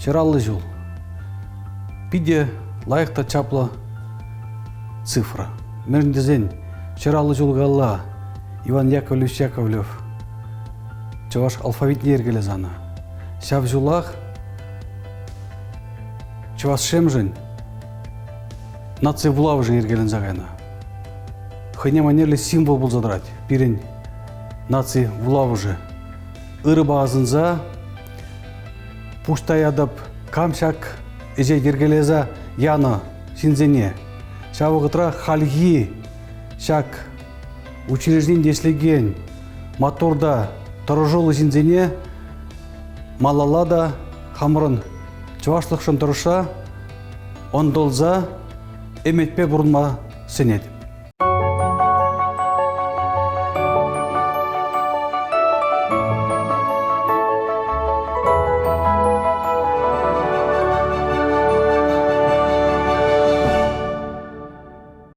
150 ҫул. Питӗ лайӑх та чаплӑ цифра. Мӗншӗн тесен 150 ҫул каялла Иван Яковлевич Яковлев чӑваш алфавитне йӗркелесе янӑ. Ҫав ҫулах чӑвашсемшӗн наци вулавӑшӗ йӗркеленсе кайнӑ. Хӑйне манерлӗ символ пулса тӑрать пирӗн наци вулавӑшӗ. Ырӑпа асӑнса пуҫ таятӑп, кам ҫак ӗҫе йӗркелесе янӑ ҫынсене. Ҫав вӑхӑтра хальхи ҫак учрежденире ӗҫлекен маттур та тӑрӑшуллӑ ҫынсене малалла та хамӑрӑн чӑвашлӑхшӑн тӑрӑшса, ӑнтӑлса ӗмӗтпе пурӑнма сӗнетӗп.